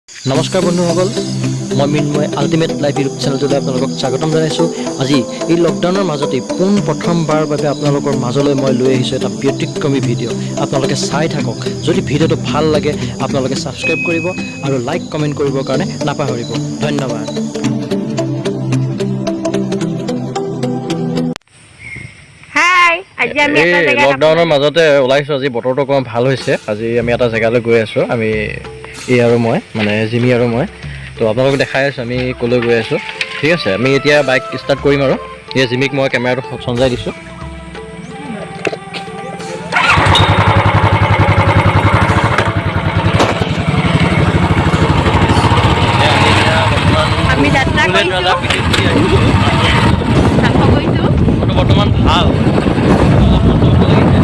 নমস্কাৰ বন্ধুসকল, মই মৃন্ময়, আল্টিমেট লাইফ ইউটিউব চেনেলটোলৈ আপোনালোকক স্বাগতম জনাইছোঁ। আজি এই লকডাউনৰ মাজতেই পোনপ্ৰথমবাৰৰ বাবে আপোনালোকৰ মাজলৈ মই লৈ আহিছোঁ এটা ব্যতিক্ৰমী ভিডিঅ'। আপোনালোকে চাই থাকক। যদি ভিডিঅ'টো ভাল লাগে, আপোনালোকে ছাবস্ক্ৰাইব কৰিব আৰু লাইক, কমেণ্ট কৰিবৰ কাৰণে নাপাহৰিব। ধন্যবাদ। হাই, আজি আমি এই এটা জেগাত লকডাউনৰ মাজতে ওলাইছোঁ। আজি বতৰটো অকণমান ভাল হৈছে। আজি আমি এটা জেগালৈ গৈ আছোঁ। আমি এই আৰু মই, মানে জিমি আৰু মই। তো আপোনালোকক দেখাই আছোঁ আমি ক'লৈ গৈ আছোঁ। ঠিক আছে, আমি এতিয়া বাইক ষ্টাৰ্ট কৰিম আৰু এতিয়া জিমিক মই কেমেৰাটো সঞ্জাই দিছোঁ। আমি যাত্ৰা কৰিছোঁ, আৰম্ভ কৰিছোঁ। বৰ্তমান ভাল, অলপ মনটো ভাল লাগিছে।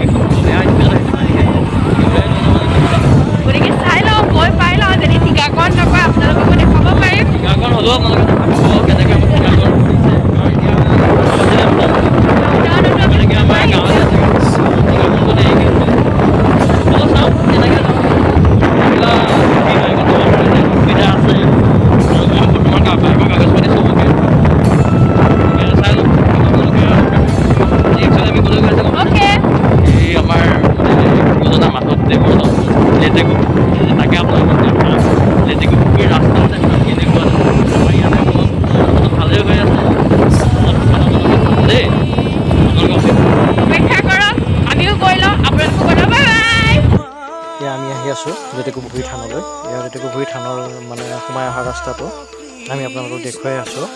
একদম বেয়া স্পীডত আহিছে পানী। গতিকে চাই লওঁ, গৈ পাই লওঁ। যদি টীকাকৰণ নকৰে, আপোনালোককো দেখুৱাব পাৰিম। টীকাকৰণ হ'লেও আপোনালোকে দেখা পাব কেনেকৈ আমাৰ টীকাকৰণ কৰিছে। কাৰণ এতিয়া লকডাউনতো আমি যেনেকৈ আমাৰ গাঁৱলীয়া জেগাত টীকাকৰণ মানে এইখিনি অলপ চাওঁ কেনেকৈ এইবিলাক কি হয়। কিন্তু সুবিধা আছে আৰু বৰ্তমান বাইকৰ কাগজ পাতি চব অ'কে। চাই লওক আপোনালোকে। একচুৱেলি আমি ক'লৈ গৈ আছোঁ গম পাইছে? অ'কে। এই আমাৰ মানে গুৰুজনা মাধৱদেৱৰ জন্ম লেটেকু পুখুৰী, তাকে আপোনালোকক দেখাম। লেটেকু পুখুৰীৰ ৰাস্তাও দেখাম কেনেকুৱা। আমাৰ ইয়াতে অলপ ৰাস্তাটো ভালেই হৈ আছে। অলপ আপোনালোকে চাব দেই, আপোনালোকে অপেক্ষা কৰক। আমিও গৈ লওঁ, আপোনালোকো গৈ লওঁ। Bye bye. এতিয়া আমি আহি আছোঁ লেটেকু পুখুৰী থানলৈ। এয়া লেটেকু পুখুৰী থানৰ মানে সোমাই অহা ৰাস্তাটো আমি আপোনালোকক দেখুৱাই আছোঁ।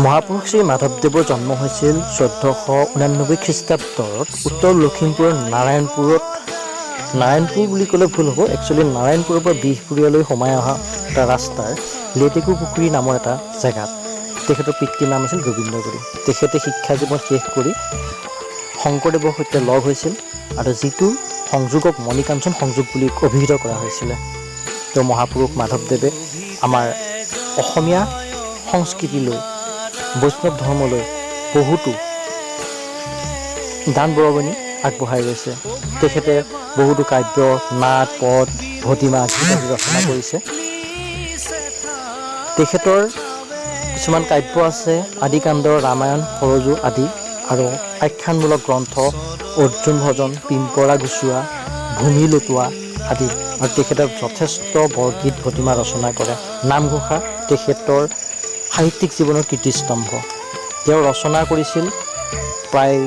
মহাপুৰুষ শ্ৰী মাধৱদেৱৰ জন্ম হৈছিল 1489 খ্ৰীষ্টাব্দত উত্তৰ লখিমপুৰৰ নাৰায়ণপুৰত। নাৰায়ণপুৰ বুলি ক'লে ভুল হ'ব, একচুৱেলি নাৰায়ণপুৰৰ পৰা বিহপুৰীয়ালৈ সোমাই অহা এটা ৰাস্তাৰ লেটেকু পুখুৰী নামৰ এটা জেগাত। তেখেতৰ পিতৃৰ নাম আছিল গোবিন্দ গুৰু। তেখেতে শিক্ষা জীৱন শেষ কৰি শংকৰদেৱৰ সৈতে লগ হৈছিল আৰু যিটো সংযোগক মণিকাঞ্চন সংযোগ বুলি অভিহিত কৰা হৈছিলে। তেওঁ মহাপুৰুষ মাধৱদেৱে আমাৰ অসমীয়া সংস্কৃতিলৈ, বৈষ্ণৱ ধৰ্মলৈ বহুতো দান বৰঙণি আগবঢ়াই গৈছে। তেখেতে বহুতো কাব্য, নাট, পদ, ভটিমা, গীত আদি ৰচনা কৰিছে। তেখেতৰ কিছুমান কাব্য আছে আদিকাণ্ড, ৰামায়ণ, সৰজু আদি আৰু আখ্যানমূলক গ্ৰন্থ অৰ্জুন ভজন, পিম্পৰা গুচোৱা, ভূমি লতুৱা আদি। আৰু তেখেতে যথেষ্ট বৰগীত, ভটিমা ৰচনা কৰে। নামঘোষা তেখেতৰ সাহিত্যিক জীৱনৰ কীৰ্তিস্তম্ভ। তেওঁ ৰচনা কৰিছিল প্ৰায়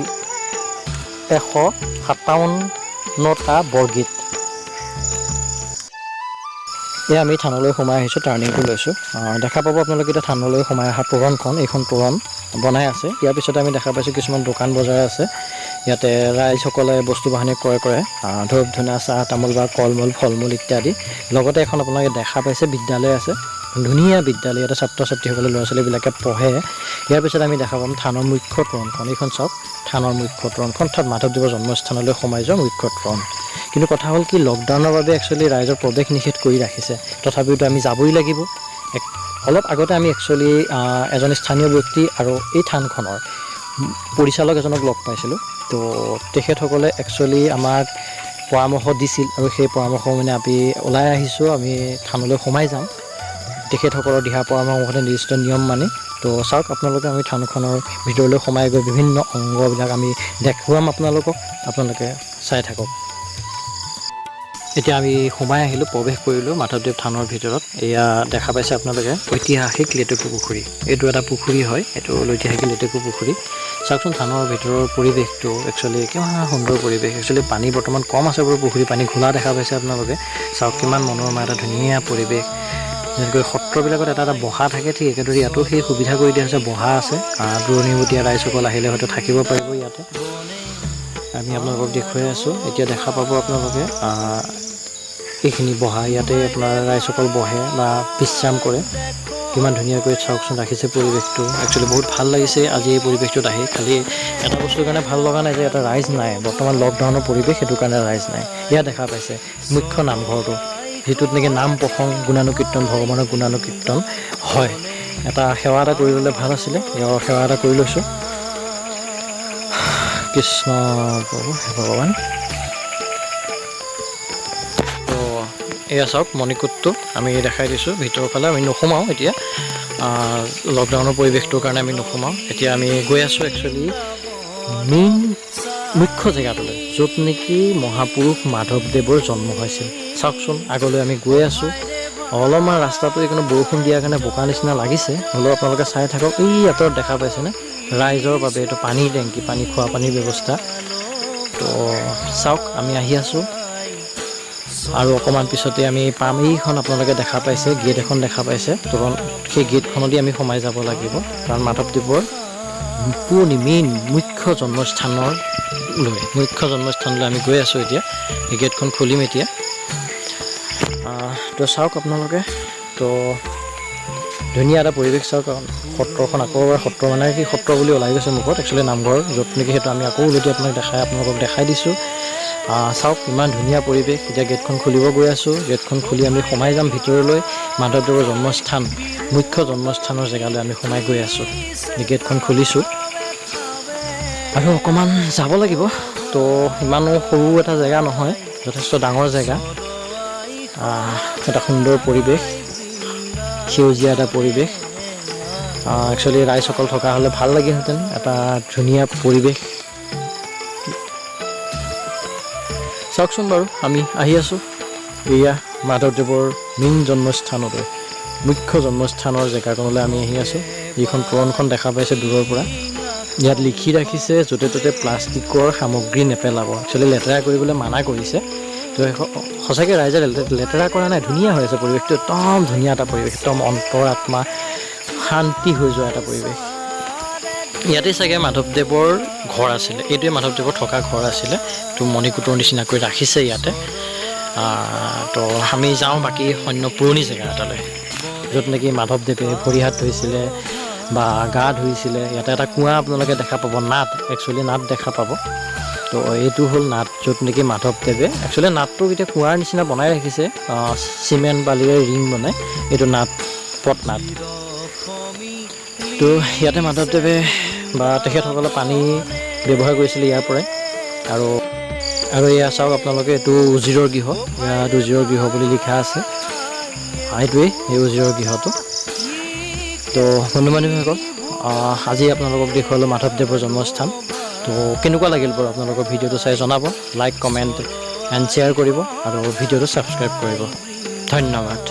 157টা বৰগীত। এয়া আমি থানলৈ সোমাই আহিছোঁ, টাৰ্ণিংটো লৈছোঁ। দেখা পাব আপোনালোকে এতিয়া থানলৈ সোমাই অহা তোৰণখন। এইখন তোৰণ বনাই আছে। ইয়াৰ পিছতে আমি দেখা পাইছোঁ কিছুমান দোকান বজাৰ আছে। ইয়াতে ৰাইজসকলে বস্তু বাহানি ক্ৰয় কৰে, ধূপ ধূনা, চাহ তামোল বা কলমূল, ফল মূল ইত্যাদি। লগতে এখন আপোনালোকে দেখা পাইছে বিদ্যালয় আছে, ধুনীয়া বিদ্যালয়। ইয়াতে ছাত্ৰ ছাত্ৰীসকলে, ল'ৰা ছোৱালীবিলাকে পঢ়ে। ইয়াৰ পিছত আমি দেখা পাম থানৰ মুখ্য তোৰণখন। এইখন চাওক, থানৰ মুখ্য তোৰণখন, অৰ্থাৎ মাধৱদেৱৰ জন্মস্থানলৈ সোমাই যোৱা মুখ্য তোৰণ। কিন্তু কথা হ'ল কি, লকডাউনৰ বাবে একচুৱেলি ৰাইজৰ প্ৰৱেশ নিষেধ কৰি ৰাখিছে। তথাপিতো আমি যাবই লাগিব। অলপ আগতে আমি একচুৱেলি এজন স্থানীয় ব্যক্তি আৰু এই থানখনৰ পৰিচালক এজনক লগ পাইছিলোঁ। তো তেখেতসকলে একচুৱেলি আমাক পৰামৰ্শ দিছিল আৰু সেই পৰামৰ্শ মানে আমি ওলাই আহিছোঁ। আমি থানলৈ সোমাই যাম তেখেতসকলৰ দিহা পৰামৰ্শ মতে, নিৰ্দিষ্ট নিয়ম মানি। তো চাওক আপোনালোকে, আমি থানখনৰ ভিতৰলৈ সোমাই গৈ বিভিন্ন অংগবিলাক আমি দেখুৱাম আপোনালোকক। আপোনালোকে চাই থাকক। এতিয়া আমি সোমাই আহিলোঁ, প্ৰৱেশ কৰিলোঁ মাধৱদেৱ থানৰ ভিতৰত। এয়া দেখা পাইছে আপোনালোকে ঐতিহাসিক লেটেকু পুখুৰী। এইটো এটা পুখুৰী হয়, এইটো হ'ল ঐতিহাসিক লেটেকু পুখুৰী। চাওকচোন থানৰ ভিতৰৰ পৰিৱেশটো, একচুৱেলি কিমান সুন্দৰ পৰিৱেশ। একচুৱেলি পানী বৰ্তমান কম আছে বাৰু, পুখুৰী পানী ঘোলা দেখা পাইছে আপোনালোকে। চাওক কিমান মনোৰমা এটা ধুনীয়া পৰিৱেশ। যেনেকৈ সত্ৰবিলাকত এটা এটা বহা থাকে, ঠিক একেদৰে ইয়াতো সেই সুবিধা কৰি দিয়া হৈছে। বহা আছে, দূৰণিবটীয়া ৰাইজসকল আহিলে হয়তো থাকিব পাৰিব ইয়াতে। আমি আপোনালোকক দেখুৱাই আছোঁ। এতিয়া দেখা পাব আপোনালোকে এইখিনি বহা, ইয়াতে আপোনাৰ ৰাইজসকল বহে বা বিশ্ৰাম কৰে। কিমান ধুনীয়াকৈ চাওকচোন ৰাখিছে পৰিৱেশটো। একচুৱেলি বহুত ভাল লাগিছে আজি এই পৰিৱেশটোত আহি। খালি এটা বস্তুৰ কাৰণে ভাল লগা নাই যে এটা ৰাইজ নাই। বৰ্তমান লকডাউনৰ পৰিৱেশ, সেইটো কাৰণে ৰাইজ নাই। ইয়াত দেখা পাইছে মুখ্য নামঘৰটো, যিটোত নেকি নাম প্ৰসংগ, গুণানুকীৰ্তন, ভগৱানৰ গুণানুকীৰ্তন হয়। এটা সেৱা এটা কৰি ল'লে ভাল আছিলে। ইয়াৰ সেৱা এটা কৰি লৈছোঁ। কৃষ্ণ প্ৰভু, হে ভগৱান। তো এয়া চাওক মণিকূটটো আমি দেখাই দিছোঁ। ভিতৰৰ ফালে আমি নোসোমাওঁ এতিয়া, লকডাউনৰ পৰিৱেশটোৰ কাৰণে আমি নোসোমাওঁ। এতিয়া আমি গৈ আছোঁ একচুৱেলি মেইন মুখ্য জেগাটোলৈ, য'ত নেকি মহাপুৰুষ মাধৱদেৱৰ জন্ম হৈছিল। চাওকচোন, আগলৈ আমি গৈ আছোঁ। অলপমান ৰাস্তাটো এইকণে বৰষুণ দিয়াৰ কাৰণে বোকা নিচিনা লাগিছে, হ'লেও আপোনালোকে চাই থাকক। এই আঁতৰত দেখা পাইছেনে, ৰাইজৰ বাবে এইটো পানীৰ টেংকি, পানী খোৱা পানীৰ ব্যৱস্থা। তো চাওক, আমি আহি আছোঁ আৰু অকণমান পিছতে আমি পাম। এইখন আপোনালোকে দেখা পাইছে, গেট এখন দেখা পাইছে তোৰণ, সেই গেটখনদি আমি সোমাই যাব লাগিব, কাৰণ মাধৱদেৱৰ পুৰণি মেইন মুখ্য জন্মস্থানৰ লৈ মুখ্য জন্মস্থানলৈ আমি গৈ আছোঁ এতিয়া। এই গেটখন খুলিম এতিয়া। তো চাওক আপোনালোকে, তো ধুনীয়া এটা পৰিৱেশ। চাওক সত্ৰখন, আকৌ এবাৰ সত্ৰ মানে কি সত্ৰ বুলি ওলাই গৈছে মুখত, একচুৱেলি নামঘৰ য'ত নেকি সেইটো আমি আকৌ উলটি আপোনাক দেখাই আপোনালোকক দেখাই দিছোঁ। চাওক ইমান ধুনীয়া পৰিৱেশ। এতিয়া গেটখন খুলিব গৈ আছোঁ। গেটখন খুলি আমি সোমাই যাম ভিতৰলৈ, মাধৱদেৱৰ জন্মস্থান, মুখ্য জন্মস্থানৰ জেগালৈ আমি সোমাই গৈ আছোঁ। এই গেটখন খুলিছোঁ আৰু অকণমান যাব লাগিব। তো ইমানো সৰু এটা জেগা নহয়, যথেষ্ট ডাঙৰ জেগা। এটা সুন্দৰ পৰিৱেশ, সেউজীয়া এটা পৰিৱেশ। একচুৱেলি ৰাইজসকল থকা হ'লে ভাল লাগিলহেঁতেন, এটা ধুনীয়া পৰিৱেশ। চাওকচোন বাৰু, আমি আহি আছোঁ এয়া মাধৱদেৱৰ মেইন জন্মস্থানলৈ, মুখ্য জন্মস্থানৰ জেগাকণলৈ আমি আহি আছোঁ। এইখন তোৰণখন দেখা পাইছে দূৰৰ পৰা। ইয়াত লিখি ৰাখিছে য'তে ত'তে প্লাষ্টিকৰ সামগ্ৰী নেপেলাব। একচুৱেলি লেতেৰা কৰিবলৈ মানা কৰিছে। তো সঁচাকৈ ৰাইজে লেতেৰা কৰা নাই, ধুনীয়া হৈ আছে পৰিৱেশটো, একদম ধুনীয়া এটা পৰিৱেশ, একদম অন্তৰ আত্মা শান্তি হৈ যোৱা এটা পৰিৱেশ। ইয়াতে চাগে মাধৱদেৱৰ ঘৰ আছিলে, এইটোৱে মাধৱদেৱৰ থকা ঘৰ আছিলে। তো মণিকূটৰ নিচিনাকৈ ৰাখিছে ইয়াতে। তো আমি যাওঁ বাকী অন্য পুৰণি জেগা এটালৈ, য'ত নেকি মাধৱদেৱে ভৰি হাত ধুইছিলে বা গা ধুইছিলে। ইয়াতে এটা কুঁৱা আপোনালোকে দেখা পাব, নাট, একচুৱেলি নাট দেখা পাব। তো এইটো হ'ল নাট, য'ত নেকি মাধৱদেৱে একচুৱেলি নাটটো এতিয়া কুঁৱাৰ নিচিনা বনাই ৰাখিছে, চিমেণ্ট বালিৰে ৰিং বনাই, এইটো নাট, পট নাট। তো ইয়াতে মাধৱদেৱে বা তেখেতসকলে পানী ব্যৱহাৰ কৰিছিলে ইয়াৰ পৰাই। আৰু আৰু এয়া চাওক আপোনালোকে, এইটো উজিৰৰ গৃহ, ইয়াত উজিৰৰ গৃহ বুলি লিখা আছে। এইটোৱেই এই উজিৰৰ গৃহটো। তো বন্ধু বান্ধৱীসকল, আজি আপোনালোকক দেখুৱালোঁ মাধৱদেৱৰ জন্মস্থান। তো কেনেকুৱা লাগিল বাৰু আপোনালোকৰ ভিডিঅ'টো চাই জনাব, লাইক, কমেণ্ট এণ্ড শ্বেয়াৰ কৰিব আৰু ভিডিঅ'টো ছাবস্ক্ৰাইব কৰিব। ধন্যবাদ।